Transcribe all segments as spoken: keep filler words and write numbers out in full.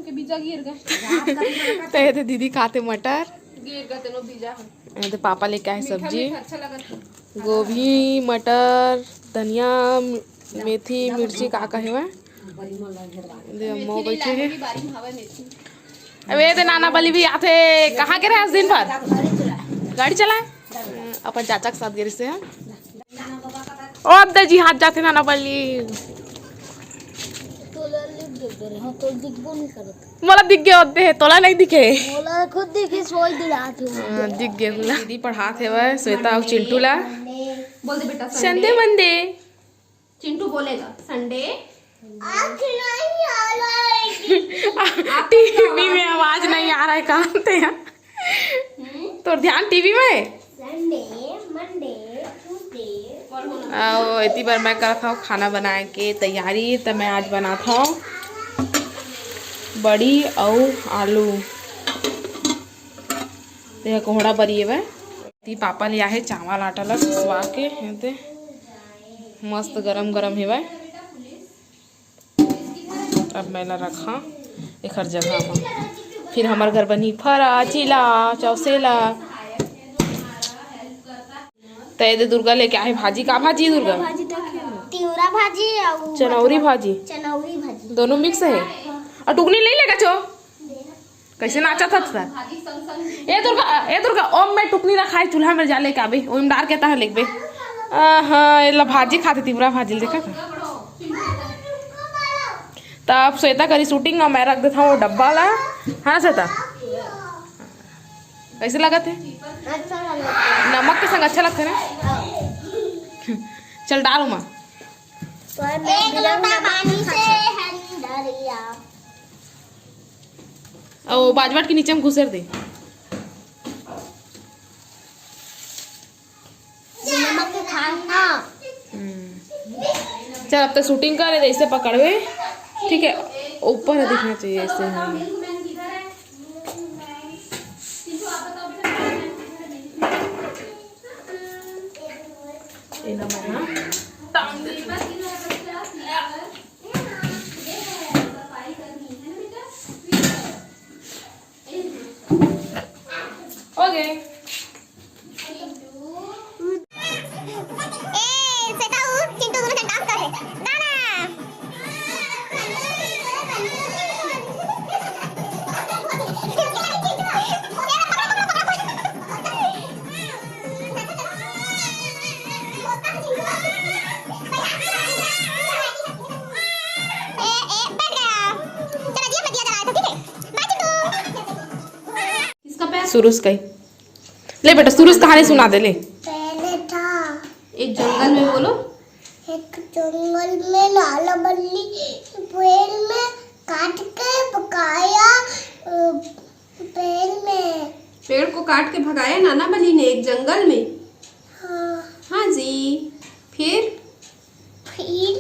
के बीजा गिर गए। ते, ते दीदी खाते मटर। गिर गए तेनो बीजा। ये तो पापा लेके आए मीठा सब्जी। मीठा अच्छा लगत है। गोभी, मटर, धनिया, मि-, मेथी, मिर्ची, का का हेवय। दे, अम्मा मेथी नहीं बैठे लाए हैं। होगी, बारी में हवा मेथी। अब ये दे नाना बली भी आथे। कहाँ के रहे आज दिन भर? गाड़ी चलाए। अपन चाचा के साथ गिरी से है। ओ दे जी, हाथ जाथे नाना बली। तोला लिख दे रहे हो, तो दिखबो नहीं करत। मोला दिख गए होते हैं, तोला नहीं दिखे। मोला खुद दिखे, सोच दिलात हूँ। हाँ, दिख गए होला। दीदी पढ़ात हेवय श्वेता अउ चिंटू ला। बोल दे बेटा, संडे मंडे। चिंटू बोलेगा संडे। आँख नहीं आ रहा है। टीवी में आवाज नहीं आ रहा है, कान ते हैं। हम्म? तोर ध्यान टीवी में है? Sunday, Monday, Tuesday. आओ, इतनी बार मैं करत हूँ खाना बनाए के तैयारी, तो मैं आज बनात हूँ बड़ी अउ आलू। ते कोहड़ा बरी हेवय। ती पापा ले आहे चावल आटा ला पिसवा के, हे ते मस्त गरम गरम हेवय। अब मैं ला रखा एखर जगह म, फिर हमर घर बनी फरा, चीला, चौसेला। ते दे दुर्गा लेके आहे भाजी। का भाजी दुर्गा? भाजी तो खेलो। तिवरा भाजी अउ चनौरी भाजी। चनौरी भाजी। दोनों मिक्स है। अउ टुकनी ले लेगा चो। कैसे नाचा था सर? ए दुर्गा, ए दुर्गा, ओम में टुकनी रखा है, चूल्हा में जा लेके आबे, ओम डार के तह लेके बे। हाँ, एला भाजी खाते, तिवरा भाजी देखा था। तब श्वेता करी शूटिंग, मैं रख देता हूँ डब्बा ला। हाँ श्वेता, कैसे लगत है? अच्छा लगत है। नमक के संग अच्छा लगता है ना? चल डाल ओमा। एक लोटा पानी से हंडरिया। ओ बाजवट के नीचे में घुसेर दे। नमक के खाना। हम्म। चल, अब तो शूटिंग करे, जैसे पकड़वे, ठीक है, ऊपर दिखना चाहिए ऐसे। हाँ। Okay। ए, श्वेता अउ चिंटू दोनों झन डांस कर रहे। गाना। ए, ए, बैठ गया। चला जी, मैं दिया जलाया था, ठीक है? बाय चिंटू। किसका पैर? सुरुज का ही। ले बेटा, सुरुज कहानी सुना दे, ले। पहले था एक जंगल में, बोलो। एक जंगल में नाना बल्ली पेड़ में काट के भगाया, अ, पेड़ में। पेड़ को काट के भगाया नाना बल्ली ने एक जंगल में। हाँ। हाँ जी, फिर? फिर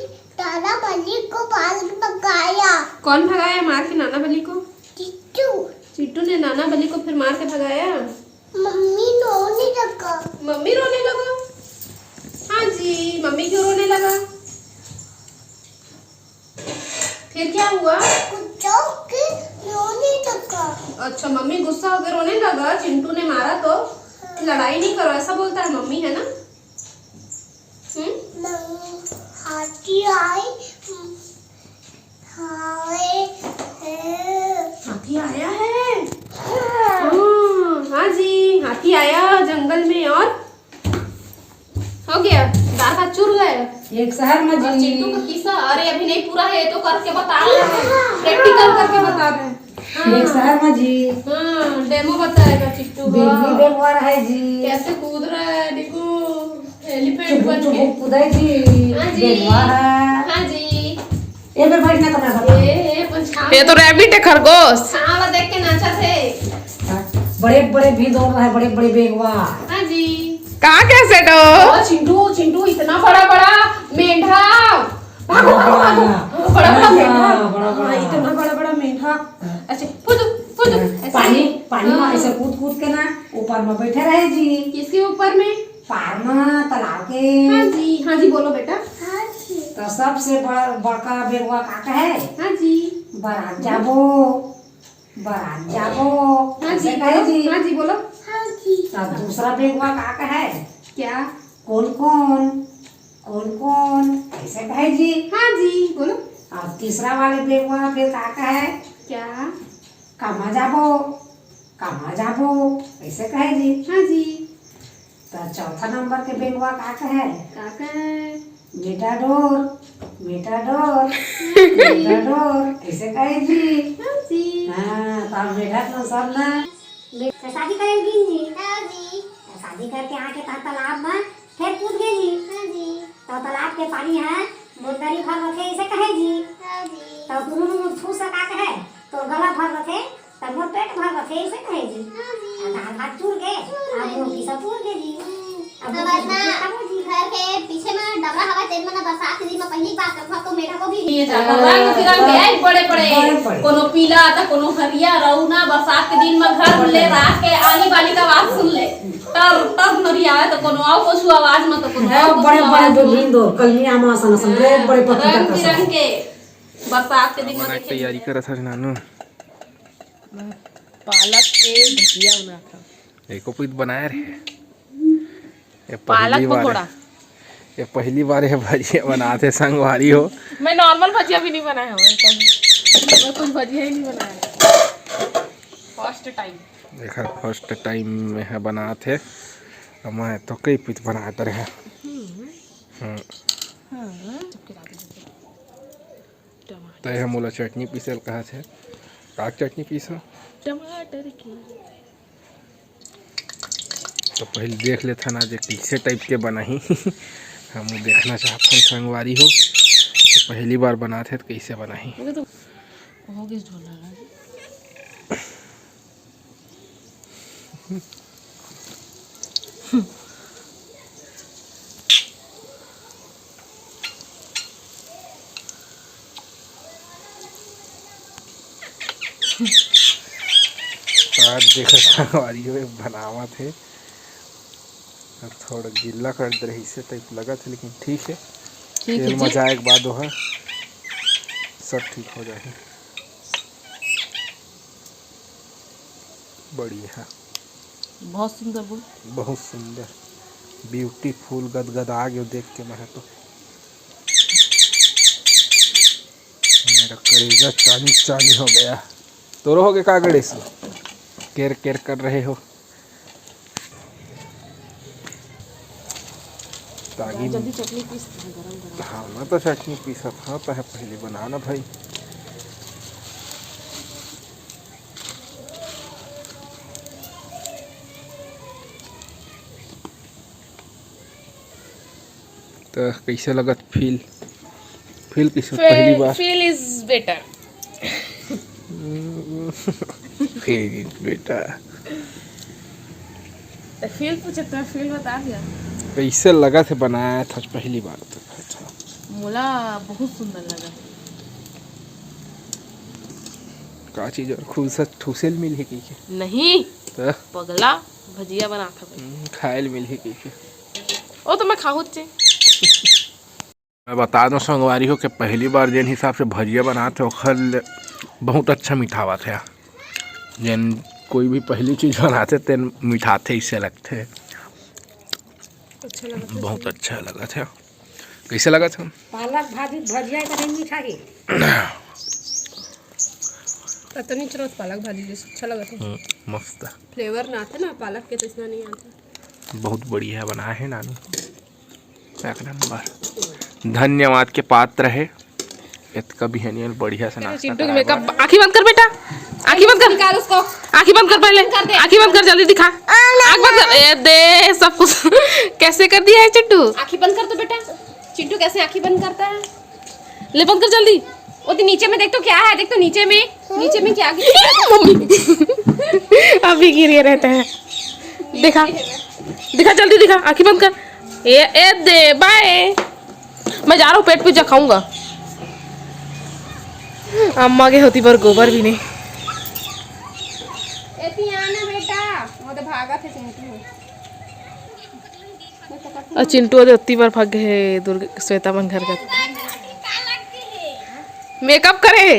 नाना बल्ली को मार के भगाया। कौन भगाया मार के नाना बल्ली को? चिट्टू। चिट्टू ने नाना बल्ली को फिर मार के भगाया? मम्मी रोने लगा। मम्मी रोने लगा? हाँ जी, मम्मी क्यों रोने लगा? फिर क्या हुआ? गुस्सा होके रोने लगा। अच्छा, मम्मी गुस्सा होकर रोने लगा, चिंटू ने मारा तो? हाँ। लड़ाई नहीं करो, ऐसा बोलता है मम्मी, है ना? हम्म? मम्मी, हाथी आए, हाय, है। हाथी आया है? हाँ। हाँ, हाँ जी, हाथी आया जंगल में और हो गया, दांत हाथ चुर गए। एक शहर में और जी। चिंटू का किस्सा, अरे अभी नहीं पूरा है, ये तो करके बता रहे हैं, प्रैक्टिकल करके बता रहे हैं। हाँ। एक शहर में जी। हाँ, डेमो बताएगा चिंटू। बेबी वाह। बेगवा रहे जी। कैसे कूद रहा है, देखो, एलिफेंट चुप बन चुप के। कूदे जी। हाँ जी। बेगवा है। हाँ जी। ए बेर बैठ ना कमरा ए, ए, अपन छाव ये तो रैबिट है, खरगोश। छाव ला देख के नाचा थे। हाँ, बड़े बड़े भी दौड़ रहा है, बड़े बड़े बेगवा। हाँ जी। कहाँ के सेटो? ओ, चिंटू, चिंटू, इतना बड़ा बड़ा मेंढा। भागो, भागो, भागो। बड़ा बड़ा हाँ, मेंढा। बड़ा बड़ा। हाँ, इतना बड़ा बड़ा मेंढा। हाँ। अच्छा, कूदो, कूदो। हाँ, ऐसे। पानी, पानी में हाँ। ऐसे कूद कूद के ना ऊपर में बैठे रहे जी। किसके ऊपर में? पार में, तालाब के। हाँ जी, हाँ जी, बोलो बेटा। हाँ जी। तो सबसे बड़-, बड़का बेंगवा का कहे? हाँ जी। बरात जाबो, बरात जाबो, हाँ जी, ऐसे कहे जी। हाँ जी, बोलो। हाँ जी। तो दूसरा बेंगवा का कहे? क्या? कौन कौन, कौन कौन, ऐसे कहे जी। हाँ जी, बोलो। और तीसरा वाले बेंगवा फिर का कहे? क्या? कामा जाबो, कामा जाबो, ऐसे कहे जी। हाँ जी। तो चौथा नंबर के बेंगवा का कहे? का कहे? बेटा डोर, बेटा डोर, बेटा डोर, ऐसे कहे जी। हाँ जी। हाँ, तो अब बेटा तो सब ना। बे-, तो शादी करेगी जी? हाँ जी। तो शादी करके आके तब तालाब में फिर कूद गए जी। हाँ जी। तो तालाब के पानी है, मुंदरी भर रखे, ऐसे कहे जी। हाँ जी। तो दोनों में फूस का कहे, तो गला भर रखे, तब मोर पेट भर रथे, ऐसे कहे जी। हाँ जी। आ दाल भात चूर के, चूर आ के मुंह जी। की सब चूर के जी। हम्म। अब तो वो बस ना, खाबो जी। घर के पीछे में डबरा हवा, तेन में ना बरसात के दिन में पहली बार कथा तो मेढा को भी ये जाता हाँ, रंग बिरंग के हाँ। आए बड़े बड़े, बड़े बड़े। कोनो पीला तो कोनो हरिया, रहू ना बरसात के दिन में घर ले रात के आली बाली का आवाज सुन ले, तर तर नरियावे तो कोनो आओ पशु आवाज में तो कोनो हाँ, आओ पशु बड़े बड़े आवाज में। दो नींद और कलमिया माँ सन सन, बड़े हाँ, बड़े पत्थर रंग का बिरंग सन। के बरसात के दिन में बनाए के देखे तैयारी जी। करत हस नानू। पालक के भजिया बनात हव। एको पीत बनाए रहे। ये पालक पहली बार पकौड़ा। है। ये पहली बार ये भजिया बनात हे संगवारी हो। मैं नॉर्मल भजिया भी नहीं बनाया हूँ, मैं कुछ भजिया ही नहीं बनाया। First time. देखा, फर्स्ट टाइम में है बनात हे। अब मैं तो कई पीत बनात रहे। हम्म। हम्म। हाँ। तो ये मोला चटनी पीसे ल कहा थे। का चटनी पीसा? टमाटर की। तो पहले देख लेथन आज ये कैसे टाइप के बनाही। हम देखना चाहत हन संगवारी हो, तो पहली बार बनात हे तो कैसे बनाही। ओके तो हो गइस झोला। आज देखत संगवारी हो बनावत हे, थोड़ा गिल्ला कर दे रहिसे टाइप लगत हे, लेकिन ठीक हे, ठीक हे तेल जी। म जाए के बाद ओहा सब ठीक हो जाही। बढ़िया। बहुत सुंदर बोल। बहुत सुंदर, ब्यूटीफुल, गदगदा गयो देख के मैं तो। मेरा करेजा चानी चानी हो गया। तोरो हो गया का गणेश? केर केर कर रहे हो। तागी जल्दी चटनी पीस दे, गरम गरम। हाँ, मैं तो चटनी पीसत हाँ, तो है पहले बनाना भाई। तो कैसे लगत फील? फील कैसे फील, पहली बार? Feel is better। Feel is बेटा। तो फील पूछे तो फील बता दिया। कैसे लगत हे बनाए हस पहली बार तो? मोला बहुत सुंदर लगा। का चीज और खुद से ठूसेल मिल है की के? नहीं। तो? पगला भजिया बनात हवे। हम्म, खायल मिल है की के? ओ तो मैं खाहूच चे। मैं बता दूं संगवारी हो कि पहली बार जेन हिसाब से भजिया बनात हे, ओखर ले बहुत अच्छा मिठावत हे। जेन कोई भी पहली चीज बनाथे, तेन मिठाथे, इसे लगथे। अच्छा लगत हे। बहुत अच्छा लगत हे। कैसे लगत हे? पालक भाजी भजिया इतना मीठा हे। इतनी चरस पालक भाजी जैसे अच्छा लगत हे। हम्म, मस्त। फ्लेवर ना आथे ना पालक के, तो इतना नहीं आता। बहुत बढ़िया बनाए हे नानू। एक नंबर। धन्यवाद के पात्र हे। इतका बिहनिया बढ़िया से नाश्ता चिंटू के कराए मेकअप, बर। आँखी बंद कर बेटा, आँखी बंद कर, निकाल उसको। आँखी बंद कर पहले, बंद कर दे। आँखी बंद कर, जल्दी दिखा। आँख बंद कर। ए दे, सब कुछ कैसे कर दिया है चिंटू? आँखी बंद कर तो बेटा। चिंटू कैसे आँखी बंद करता है? ले बंद कर जल्दी। वो तो नीचे में देख तो क्या है, देख तो नीचे में, नीचे में क्या गिरा है? मम्मी। अभी गिरे रहते हैं। देखा, दिखा जल्दी दिखा, आँखी बंद कर। ए, ए दे, बाय। मैं जा रहा हूँ, पेट पूजा खाऊंगा। अम्मा के होती पर गोबर भी नहीं। एती आना बेटा, वो तो भागा थे चिंटू। और चिंटू ओदे उत्ती बार भाग गए दुर्ग श्वेता मन घर का। मेकअप करे हे।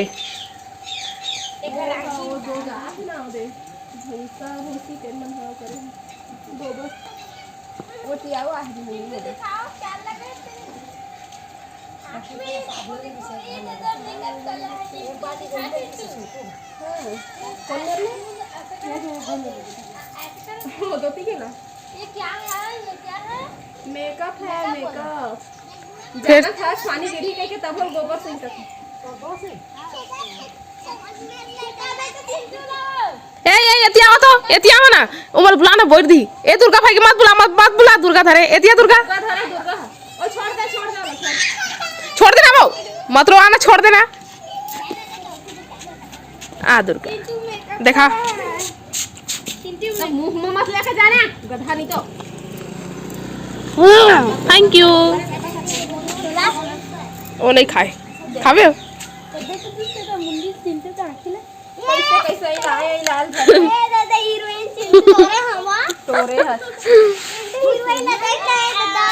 वो दो जात ना दे। भूसा भूसी तेल मन हवा करे। गोबर। वो टियावा आदमी नहीं है। हाँ। कौन कर ले? वो दो पी के ना। ये क्या है? ये क्या है? मेकअप है, मेकअप। फिर? जाना था, पानी गिरी कह के तब हम गोबर से ही तक। ए, ए, एती आवा तो, एती आवा ना। उमर बुला ना, बोल दी। ए, दुर्गा भाई के मत बुला, मत, मत बुला दुर्गा धरे। एती आ दुर्गा। दुर्गा धरे, दुर्गा। ओ, छोड़ दे, छोड़ दे, छोड़। छोड़ देना वो। मत रोआ ना, छोड़ देना। आ दुर्गा। देखा। मुंह में मत लेके जाना, गधा नहीं तो। Thank you। वो नहीं खाए। खावे? कैसे, कैसे ही लाए, लाल भरे। ए दादा, हीरोइन चिंटू तोरे हवा। तोरे हस। हीरोइन ना देख ले, दादा।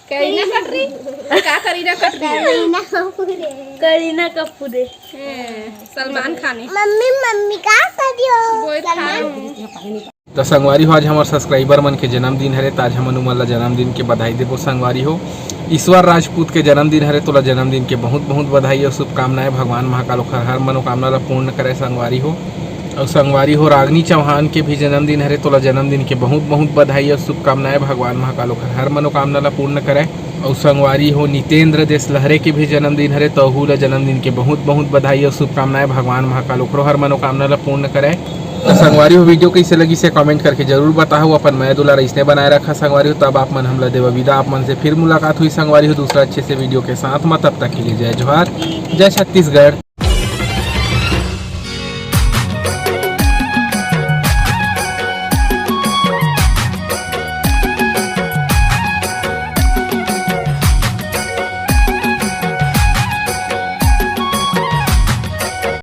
करीना कटरी? का करीना कटरी? करीना कपूरे। करीना कपूरे। हैं, सलमान खान है। मम्मी, मम्मी का करियो? वो सलमान। खान। त संगवारी हो, आज हमर सब्सक्राइबर मन के जन्मदिन हरे, त आज हमन उमन ला जन्मदिन के बधाई देबो। संगवारी हो, ईश्वर राजपूत के जन्मदिन हरे, तोला जन्मदिन के बहुत बहुत बधाई अउ शुभकामनाएं। भगवान महाकाल ओखर हर मनोकामना ला पूर्ण करे। संगवारी हो, अउ संगवारी हो, रागनी चौहान के भी जन्मदिन हरे, तोला जन्मदिन के बहुत बहुत बधाई अउ शुभकामनाएं। भगवान महाकाल ओखर हर मनोकामना ला पूर्ण करे। अउ संगवारी हो, नितेंद्र देशलहरे के भी जन्मदिन हरे, तहू ला जन्मदिन के बहुत बहुत बधाई अउ शुभकामनाएं। भगवान महाकाल ओखरो हर मनोकामना ला पूर्ण करे। त संगवारी हो, वीडियो कैसे लगिस हे कमेंट करके जरूर बताहू। अपन मया दुलार अइसने बनाए रखा संगवारी हो। तब आप मन हमला देवा विदा, आप मन से फिर मुलाकात होही संगवारी हो दूसरा अच्छे से वीडियो के साथ म। तब तक के लिए जय जोहार, जय छत्तीसगढ़।